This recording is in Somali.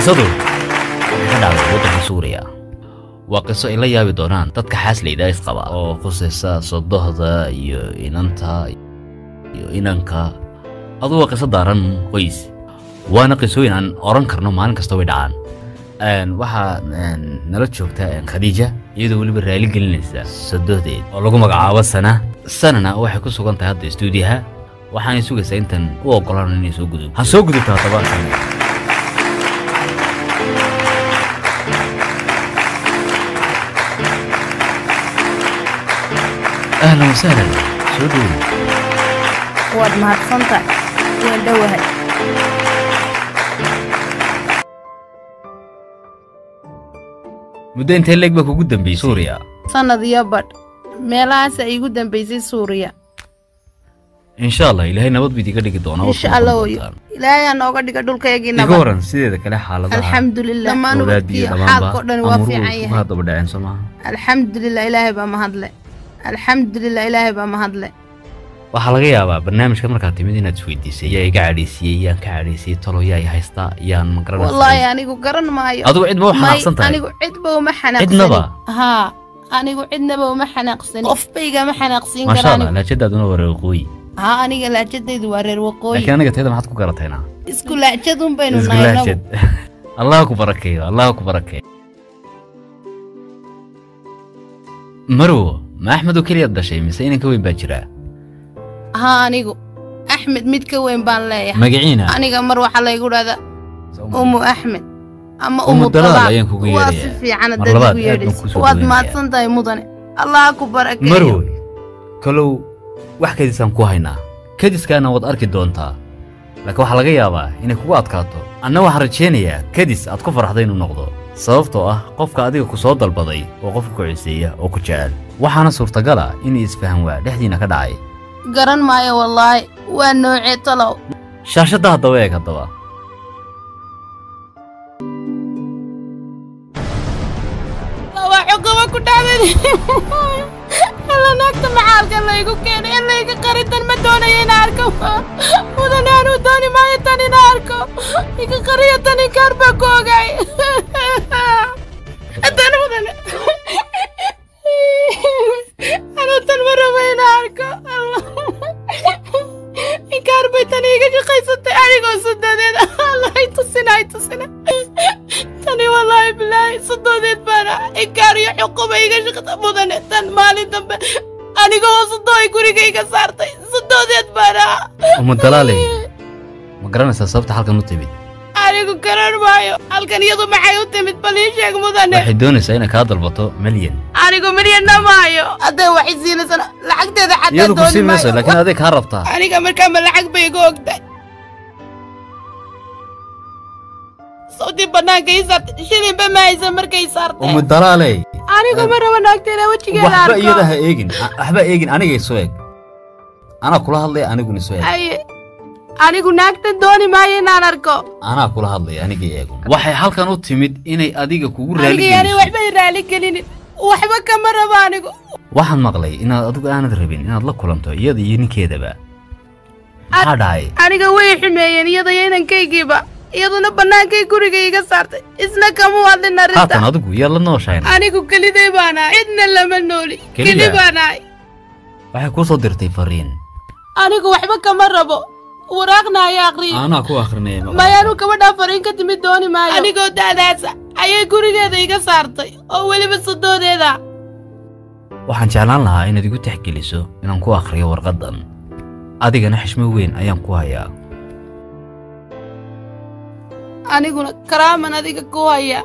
Qisadu waxay ka dhacday waddanka Suuriya. Waa qiso ay la yaabi doonaan dadka xaasleyda isqaba oo khusaysa sodohda iyo inanta iyo inanka. Adu waa qiso daaran qoys, waana qisooyin aan oran karno maalin kasta way dhacaan. Waxaa nala joogta Khadiija, iyadoo weliba raali gelinaysa sodohdeed oo lagu magacaabo Sana. Sanana waxay ku sugan tahay hadda istuudiyaha, waxaanay sugaysaa intan u ogolaan inay soo gudubto. Ha soo gudubto haddaba Sana. Ahlan wasahlan, soo dhowow. Waad mahadsantahay, waan dhowahay. Muddo intee leeg baa kugu dambeysay Suuriya? Sannad iyo badh meelahaasa iigu dambaysay Suuriya. Insha Allah Ilaahay nabad buu idiga dhigi doonaa, waad Insha ku noqon Allah hooyo. doontaan. Ilaahay ha nooga dhiga dhulkaygii Iga nabad. waran sideeda kale xaaladaha Alxamdulilah, dhammaan awlaadii iyo ubadkiyo dhammaanba xaalkao dhan waa amuruhu fiican iskugu yahay. haddaba dhaceen, soo maaha? Alxamdulilah, Ilaahay baa mahadle. Alxamdulilah, Ilaahay baa mahadle. Waxaa laga yaabaa barnaamijka markaad timid inaad isweydiisay: yaa iga cadhaysiiyey, yaan ka cadhaysiiyey, talo yaa i haystaa, yaan ma Wallaahi garanaysaa? anigu garan maayo. Adigu cidba u May, xanaaqsan tahay? anigu cidba uma xanaaqsani. Cidnaba? Haa, anigu cidnaba uma xanaaqsani, qofba igama xanaaqsiin Maasha kara Allah. anigu. Laajadaaduna waa reer waqooyi. Haa, aniga laajadaydu waa reer waqooyi. Laakiin aniga tayada maxaad ku garatayna? Isku laajadun baynu Isku nahay inagu. laajad. Allah ku barakeeyo, Allah ku barakeeyo. Marwo, ma Axmed oo keliyaad dhashay mise inanka weyn baa jira? Haa, anigu Axmed mid ka weyn baan leeyahay. Magaciina? Aniga mar waxaa laygu dhahdaa Umu Axmed ama Umu Umu Dalaal Dalaal. ayaan kugu Waa si yeerayaa. fiican Mar haddaad labaad igu aad baan yeedhayso. kuu soo Waad dhaweynayaa. mahadsan tahay mudane, Allah ha ku barakeeyo. Marwoy, kalow wax kadisaan ku haynaa, kadiskaana waad arki doontaa, laakiin waxaa laga yaabaa inay kugu adkaato. Anna waxaan rajaynayaa kadis aad ku farxday inuu noqdo, sababtoo ah qofka adiga ku soo dalbaday waa qofka ku ciseeya oo ku jecel, waxaana suurtagala inay isfahan waa dhexdiina ka dhacay. Garan maayo wallaahi, waa noocee talow? Shaashadda haddaba eeg haddaba. Waa xukumo ku dhacday. Alla, naagta maxaalka laygu keenay in layga qaritan ma doonayo in arko mudane. Anuu dooni maayo tan in arko, iga qariyo tan, inkaar baa ku ogaay tan mudane. Anuu tan ma rabo in arko, inkaar bay tan iiga shaqaysatay anigoo sodoodeed. Allah, ay tusina, ay tusina tani. Wallaahi bilaahi, sodoodeed baana inkaar iyo xuquba iiga shaqata mudane. Tan maalin dambe anigoo sodoo ay guriga iga saartay, sodoodeed baana. Umu Dalaaley, ma garanaysaa sababta halkan u timid? Anigu garan maayo halkan iyadu maxay u timid, bal ii sheeg mudane. Waxay doonaysaa inay kaa dalbato milyan. Anigu milyanna maayo, hadday wax i siinaysana lacagteeda xataa Iyadu ku dooni siin mayso, maayo. laakiin aday kaa rabtaa. Aniga markaa ma lacag bay iga ogtahay? Sawtii bannaanka ii saartay, shilinba ma haysan markay saartay. Umu Dalaaley, Anigu ma rabo naagta inaa wejigeeda waxba arko. iyada ha eegin, waxba eegin, aniga isu eeg. Anaa kula hadlaya, aniguna isu eeg. Aye, anigu naagtan dooni maayo inaan arko. Anaa kula hadlaya, aniga eego. Waxay halkan u timid inay adiga kugu Aniga yani raaligeliso. Waxba i raali gelinin, waxba kama rabo anigu. Waxaan maqlay inaad adigu aanad rabin inaad la kulanto iyada iyo ninkeedaba, maxaa dhacay? Aniga way xumeeyeen iyada iyo inankaygiiba, iyaduna bannaankay guriga iga saartay, isna kama hadlin arrinta. Haatan adigu iyaad la nooshahayna? Anigu keliday baan ahay, cidna lama nooli. Keliya? Keli baan ahay. Waxay kuu soo dirtay fariin. Anigu waxba kama rabo, waraaqna ayaa aqriyay. Anaa ku akrinaya. Mayaanu gabadhaa fariin ka timid dooni maayo. Anigoo da'daasa ayay gurigeeda iga saartay oo weliba sodoodeeda. Waxaan jeclaan lahaa inaad igu tixgeliso inaan ku akhriyo warqaddan, adigana xishmo weyn ayaan ku hayaa. Aniguna karaaman adiga ku haya.